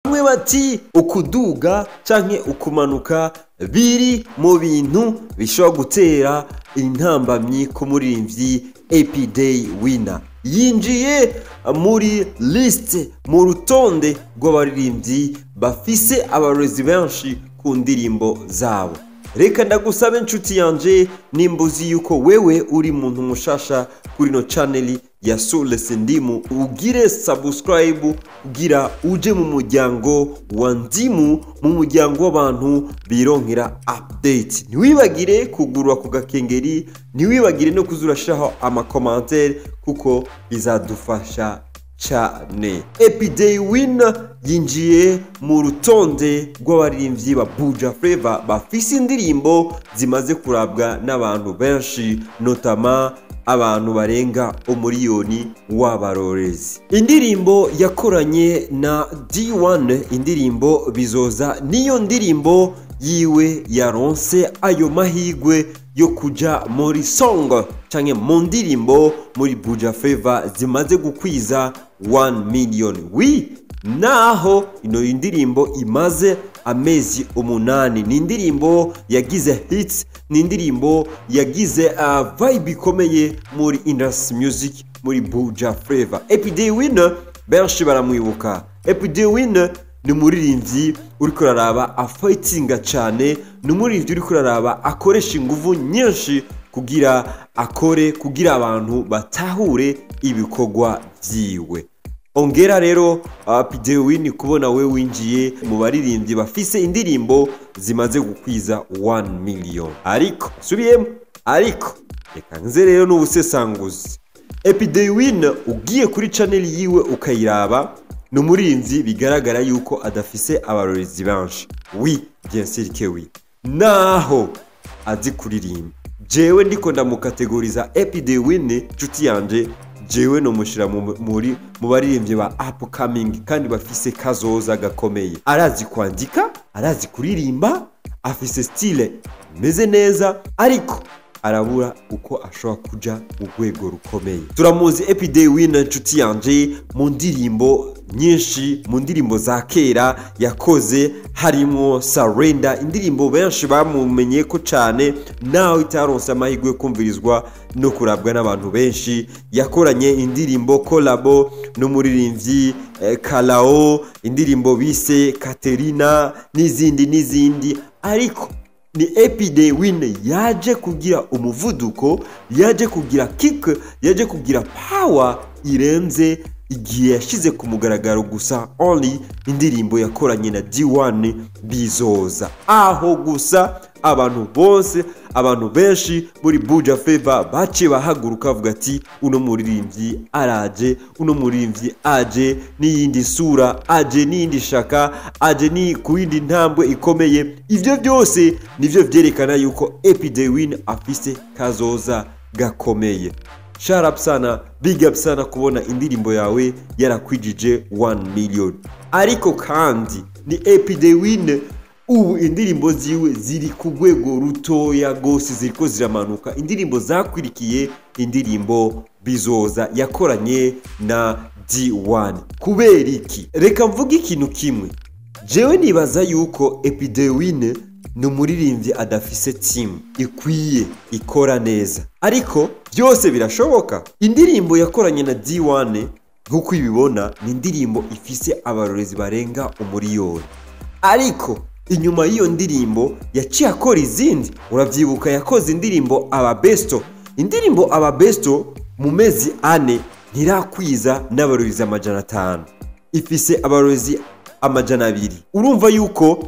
Bamwe bati ukuduga canke ukumanuka biri mu bintu bishobora gutera intambamyi ku muririmbyi Epidey Winner. Yinjiye muri liste, mu rutonde rw'abaririmbyi bafise abarezi benshi ku ndirimbo zabo. Reka ndagusabe, inshuti yanje, nimba uzi yuko wewe uri muntu mushasha kuri no channel ya Soles Ndimu, ugire subscribe kugira uje mu muryango wa Ndimu, mu muryango w'abantu bironkera update. Ntiwibagire kugurwa ku gakengeri, ntiwibagire no kuzurashaho ama commentaires kuko bizadufasha cyane. Epidey Winner yinjiye mu rutonde rw'abaririmbyi ba Buja Flavor bafise indirimbo zimaze kurabwa n'abantu benshi, notamment abantu barenga umuriyoni w'abarorezi. Indirimbo yakoranye na D1, indirimbo Bizoza, niyo ndirimbo yiwe yaronse ayo mahigwe yo kuja muri song canke mu ndirimbo muri Buja Flavor zimaze gukwiza 1 million. Oui, naho ino indirimbo imaze amezi 8, ni indirimbo yagize hits, ni indirimbo yagize vibe ikomeye muri industry music, muri Buja Flavor. Epidey Winner benshi baramwibuka. Epidey Winner ni umuririmbyi uriko uraraba afightinga cyane, ni umuririmbyi uriko uraraba akoresha ingufu nyinshi kugira akore, kugira abantu batahure ibikorwa vyiwe. Ongera rero Epidey Winner kubona we winjiye mu baririmbyi bafise indirimbo zimaze gukwiza 1 million. Ariko subiyemo, ariko reka nze rero n'ubusesanguzi. Epidey Winner ugiye kuri channel yiwe ukayiraba, ni umuririmbyi bigaragara yuko adafise abarorezi benshi. Oui, bien sûr que oui, naho azi kuririmba. Jewe ndiko ndamukategoriza Epidey Winner, nshuti yanje, jewe nomushira mu baririmbyi ba upcoming kandi bafise kazoza gakomeye. Arazi kwandika, arazi kuririmba, afise style imeze neza, ariko arabura uko ashobora kuja mu rwego rukomeye. Turamuzi Epidey Winner, nshuti yanje, mu ndirimbo nyinshi, mu ndirimbo za kera yakoze harimo Surrender, indirimbo benshi bamumenye ko cyane naho itaronse amahirwe yo kumvirizwa no kurabwa n'abantu benshi. Yakoranye indirimbo collabo n'umuririmbyi Kalao, indirimbo bise Katerina, n'izindi n'izindi. Ariko ni Epidey Winner yaje kugira umuvuduko, yaje kugira kick, yaje kugira power irenze igihe yashize ku mugaragaro gusa only indirimbo yakoranye na D1 Bizoza. Aho gusa abantu bose, abantu benshi muri Buja Flavor baciye bahaguruka bavuga ati uno muririmbyi araje, uno muririmbyi aje n'iyindi sura, aje n'iyindi shaka, aje ni ku yindi ntambwe ikomeye. Ivyo byose nivyo vyerekana yuko Epidey Winner afise kazoza gakomeye. Shout up sana, big up sana kubona indirimbo yawe yarakwijije 1 million. Ariko kandi ni Epidey Winner ubu indirimbo ziwe ziri ku rwego rutoya gose, ziriko ziramanuka. Indirimbo zakwirikiye indirimbo Bizoza yakoranye na D1. Kubera iki? Reka mvuge ikintu kimwe. Jewe nibaza yuko Epidey Winner ni umuririmbyi adafise team ikwiye ikora neza, ariko byose birashoboka. Indirimbo yakoranye na D1, nk'uko ibibona, ni indirimbo ifise abarorezi barenga umuriyoni, ariko inyuma y'iyo ndirimbo yaciye akora izindi. Urabyibuka yakoze indirimbo Ababesto. Indirimbo Ababesto mu mezi 4 ntirakwiza n'abarorezi 500, ifise abarorezi 200. Urumva yuko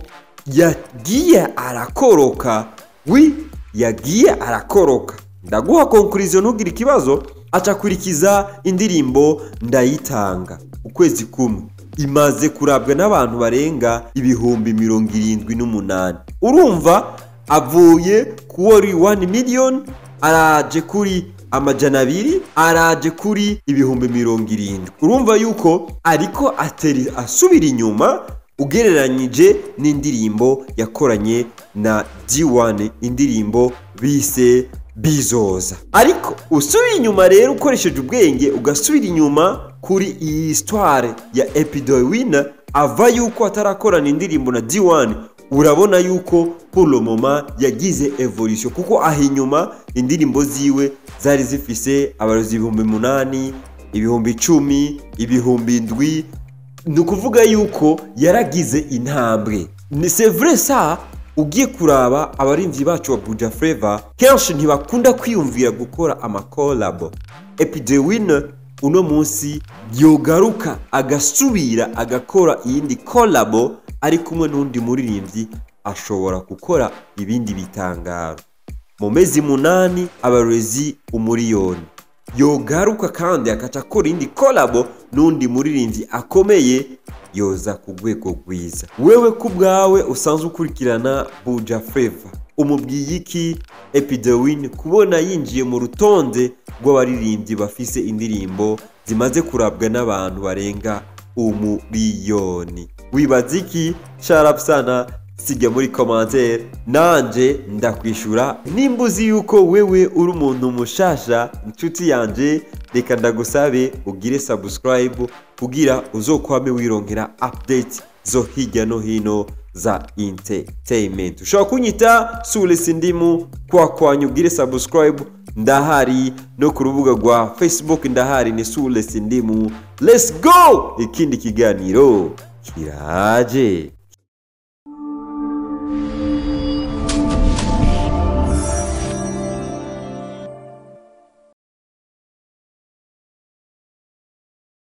yagiye arakoroka. Oui, yagiye arakoroka. Ndaguha conclusion, ntugire ikibazo. Acakurikiza indirimbo Ndayitanga, ukwezi kumwe imaze kurabwa n'abantu barenga 78,000. Urumva avuye kuri 1 million araje kuri 200, araje kuri 70,000. Urumva yuko ariko ateri asubira inyuma ugereranyije n'indirimbo yakoranye na D1, indirimbo bise Bizoza. Ariko usubiye inyuma rero ukoresheje ubwenge, ugasubira inyuma kuri iyi histoire ya Epidey Winner, Ava yuko atarakorana indirimbo na D1, urabona yuko pour le moment yagize évolution, kuko aho inyuma indirimbo ziwe zari zifise abarozi 8000, 10,000, 7,000. Ni ukuvuga yuko yaragize intambwe. Ni c'est vrai ça. Ugiye kuraba abarimvyi bacu wa Buja Flavor, kenshi ntibakunda kwiyumvira gukora ama collabo. Epidey Winner uno munsi yogaruka agasubira agakora iyindi collabo ari kumwe n'undi muririmbyi, ashobora gukora ibindi bitangaro. Mu mezi 8 abarezi 1 miliyoni, yogaruka kandi akaca akora iyindi collabo n'undi muririmbyi akomeye, yoza ku rwego rwiza. Wewe ku bwawe usanzwe ukurikirana Buja Flavor, umubwiye iki Epidewin kubona yinjiye mu rutonde rw'abaririmbyi bafise indirimbo zimaze kurabwa n'abantu barenga 1 miliyoni? Wibaza iki? Sharap sana, siga muri commentaire nanje ndakwishura. Nimba uzi yuko wewe uri umuntu mushasha, inshuti yanje, reka ndagusabe ugire subscribe kugira uzokwame wironkera update zo hirya no hino za entertainment. Ushobora kunyita Sule Sindimu kwa kwanyu. Ugire subscribe, ndahari no ku rubuga rwa Facebook, ndahari ni Sule Sindimu. Let's go, ikindi kiganiro kiraje.